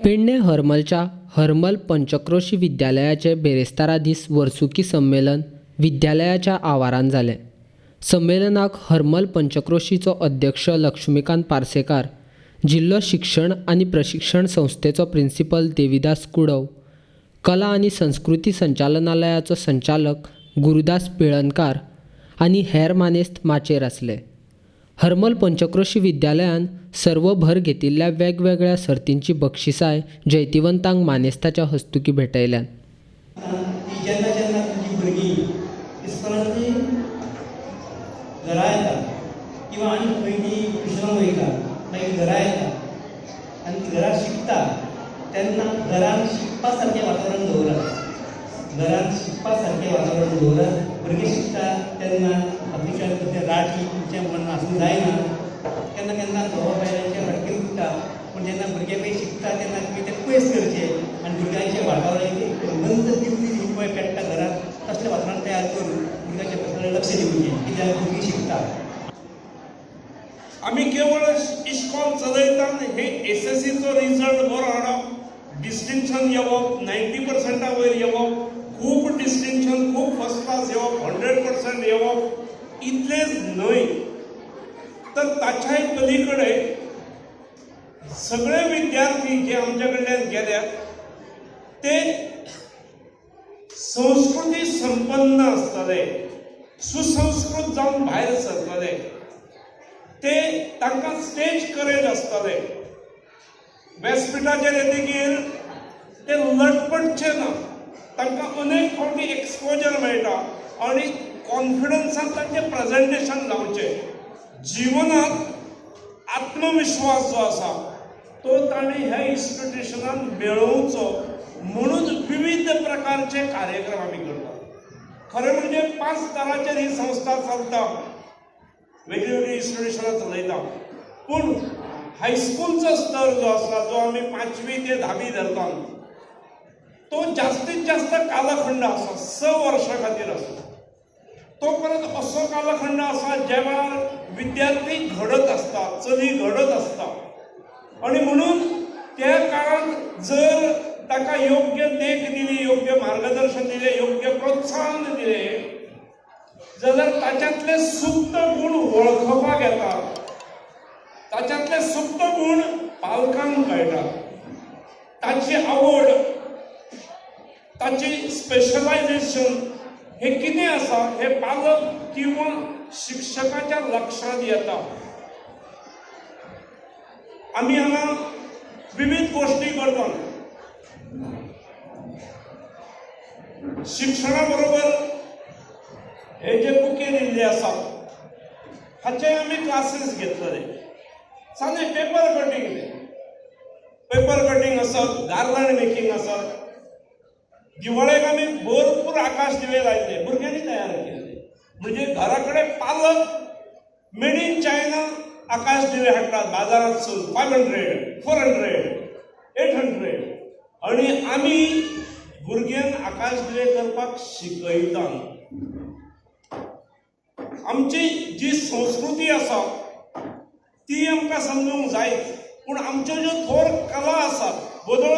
पेडणे हरमलच्या हरमल पंचक्रोशी विद्यालयाचे बेरेस्तारा दीस वर्सुकी संमेलन विद्यालयाच्या आवारान जालें. संमेलनाक हरमल पंचक्रोशीचो अध्यक्ष लक्ष्मीकांत पार्सेकार, जिल्लो शिक्षण आनी प्रशिक्षण संस्थेचो प्रिन्सिपल देविदास कुडव, कला आनी संस्कृती संचालनालयाचो संचालक गुरुदास पिळणकार आनी हेर मानेस्त माचयेर आसले. हरमल पंचक्रोशी विद्यालयान सर्वभर घेतिल्ल्या वेगवेगळ्या सर्तींची बक्षिसांय जैतिवंतांक मानेस्ताच्या हस्तुकीं भेटयल्यात. की जेन्ना जेन्ना तुमची भुरगीं इस्कॉलांतली घरा येता किंवा आनी खंय ती ट्युशनाक वयता, मागीर घरा येता आनी ती घरा शिकता तेन्ना घरान शिकपा सारकें वातावरण दवरात. घरान शिकपा सारकें वातावरण दवरात. भुरगीं शिकता तेन्ना बाकीच्या तुमचे राठी तुमच्या मनान आसूंक जायना. केन्ना केन्ना घोवा बायलांचे हटके उरता, पूण जेन्ना भुरगे पळय शिकता तेन्ना तुमी तें पयस करचें आनी भुरग्यांचें वातावरण एक गंध दिवपी जी पळय पेट्टा घरांत, तसलें वातावरण तयार करून भुरग्यांच्या सगळें लक्ष दिवचें, कित्याक भुरगीं शिकता. आमी केवळ इश्कॉल चलयता हे एसएससीचो रिजल्ट बरो हाडप, डिस्टिंक्शन येवप, 90%ा वयर येवप, खूब डिस्टिंक्शन, खूब फर्स्ट क्लास येवप, 100% येवप, इतलेंच न्हय, तर ताच्याय पलीकडे सगळे विद्यार्थी जे आमच्या कडल्यान गेल्यात ते संस्कृती संपन्न आसतले, सुसंस्कृत जावन भायर सरतले, ते तांकां स्टेज करेज आसतले. व्यासपिठाचेर येतकीर ते लटपटचे ना. तांकां अनेक फावटी एक्सपोजर मेळटा आनी कॉन्फिडन्सान तांचें प्रेजेंटेशन जावचें. जिवनात आत्मविश्वास जो आसा तो ताणें ह्या इन्स्टिट्युशनान मेळोवचो म्हणून विविध प्रकारचे कार्यक्रम आमी करतात. खरें म्हणजे 5 स्तराचेर ही संस्था चलता, वेगळी वेगळी इन्स्टिट्युशनां चलयता, पूण हायस्कूलचो स्तर जो आसा, जो आमी 5वी ते 10वी धरता, तो जास्तीत जास्त कालखंड आसा 6 वर्सां खातीर आसा. तो परत असो कालखंड आसा ज्या वेळार विद्यार्थी घडत आसता, चली घडत आसता आनी म्हणून त्या काळांत जर ताका योग्य देख दिली, योग्य मार्गदर्शन दिलें, योग्य प्रोत्साहन दिलें जाल्यार ताच्यांतले सुप्त गूण वळखपाक येता, ताच्यांतले सुप्त गूण पालकांक कळटा, ताची आवड, ताची स्पेशलायझेशन हे कितें आसा हे पालक किंवा शिक्षकाच्या लक्षांत येता. आमी हांगा विविध गोश्टी करतात. शिक्षणा बरोबर हे जे बुके दिल्ले आसा हाचे आमी क्लासीस घेतलेले. सादें पेपर कटींग, पेपर कटींग आसत, गार्लंड मेकिंग आसत. दिवाळेक आमी भरपूर आकाश दिवे लायले, भुरग्यांनी तयार केल्ले. म्हणजे घरा कडेन पालक मेड इन चायना आकाश दिवे हाडटात बाजारांतसून 500, 400, 800 आनी आमी भुरग्यांक आकाश दिवे करपाक शिकयता. आमची जी संस्कृती आसा ती आमकां समजूंक जायच, पूण आमच्यो ज्यो थोर कला आसात, वदळ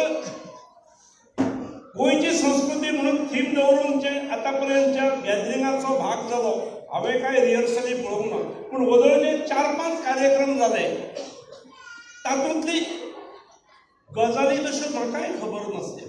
गोंयची संस्कृती म्हणून थीम दवरून जे आतां पर्यंतच्या गॅदरिंगाचो भाग जालो, हांवें कांय रिहर्सली पळोवंक ना, पूण वदळ जे 4-5 कार्यक्रम जाले तातूंतली गजाली तश्यो म्हाकाय खबर नासल्यो.